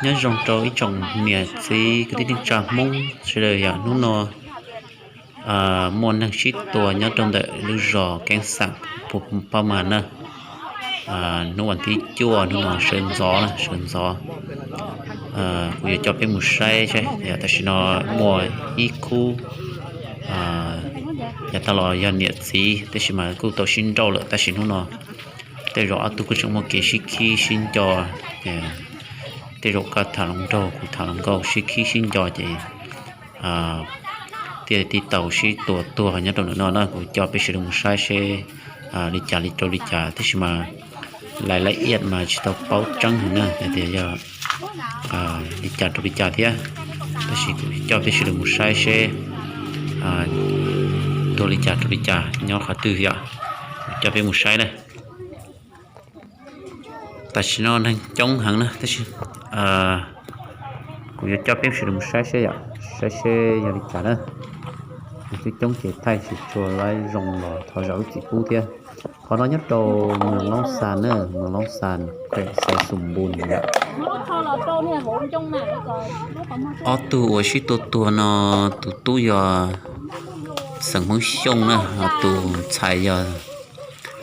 Nyob zoo rau ib tsoom niam txiv kwv tij neej tsa Hmoob sawv daws yom. Hnub no muaj neeg sib tua nyob rau ntawm lub zos Keeb Xaam, Pu Paj Mas na. Hnub vas thib cuaj hnub no sawv ntxov na, sawv ntxov. Kuv yuav coj peb mus saib saib, tam sim no muaj ib khub, yav tag los yog niam txiv tab sis mas kuj tau sib nrauj lawm tab sis hnub no tej zaum ob tug kuj tseem muaj kev sib khib sib nco, tej zaum koj tham hluas nraug kuv tham hluas nkauj sib khib sib nco ces thiaj li tau sib tua tuag nyob rau ntawm no na. Kuv coj peb sawv daws mus saib seb li cas li rau li cas tab sis mas lais laj iaj mas tsis tau paub tseeb heev na hais tias yog li cas rau li cas thiab. Tab sis kuv coj peb sawv daws mus saib seb tuag li cas rau li cas nyob qhov twg yom. Kuv coj peb mus saib na. Tam sim no neeg coob heev na tab sis kuv yuav coj peb sawv daws mus saib seb yom, saib seb yog li cas na. Neeg coob coob ces thaij tsis tshua zoo los thov zam lub txim pub thiab. Qhov no nyob rau Moos Loob Xas na, Moos Loob Xas, khem Xais Xum Npus yom. Ob tug uas sib tua tuag no tus tub yog xeem Hmoob Xyooj na, tus ntxhais yog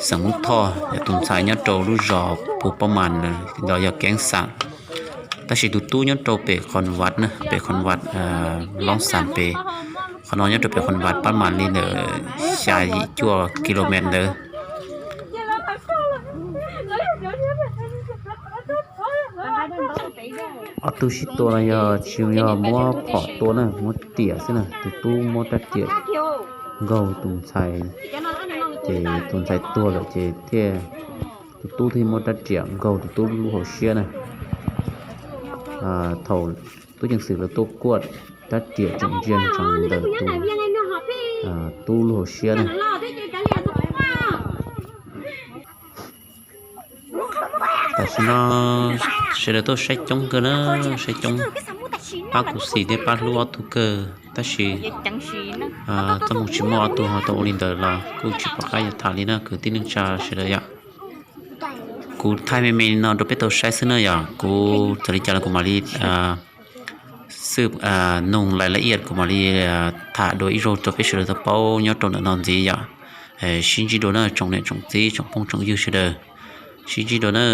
xeem Hmoob Thoj, yog tus ntxhais nyob rau lub zos Pu Paj Mas los yog Keeb Xaam. Tab sis tus tub nyob rau pem Khon Vaj na, pem Khon Vaj, Loob Xas pem. Qhov no nyob rau pem Khon Vaj Paj Mas li ntawm xya yim cuaj kilomev ntawd. Ob tug sib tua no yog tsis yog muab phom tua na, muab riam xwb na. Tus tub muab rab riam nkaug tus ntxhais, ces tus ntxhais tuag lawm ces thiaj, tus tub thiaj muab rab riam nkaug tus tub lub hauv siab na. Thaum tub ceev xwm lawv tuaj kuaj, rab riam tseem ntsia ntsoov ntawm tus tub lub hauv siab na. Tam sim no sawv daws tuaj saib coob kawg na, saib coob, pab kuv xim thiab pab hlub ob tug kawg tab sis txoj hmoo tsis muaj, ob tug ho tau ua li ntawd los kuj tsis pom qab yuav tham li na kwv tij neej tsa sawv daws yom. Kuv thaij me me li no rau peb tau saib xwb na yom, kuv txawm li cas los kuv mam li xwb nug lais laj iaj kuv mam li tham dua ib zaug rau peb sawv daws tau paub nyob rau ntawm no ntxiv yom. Sib ntsib dua na tsoom niam tsoom txiv tsoom phooj tsoom ywg sawv daws, sib ntsib dua na.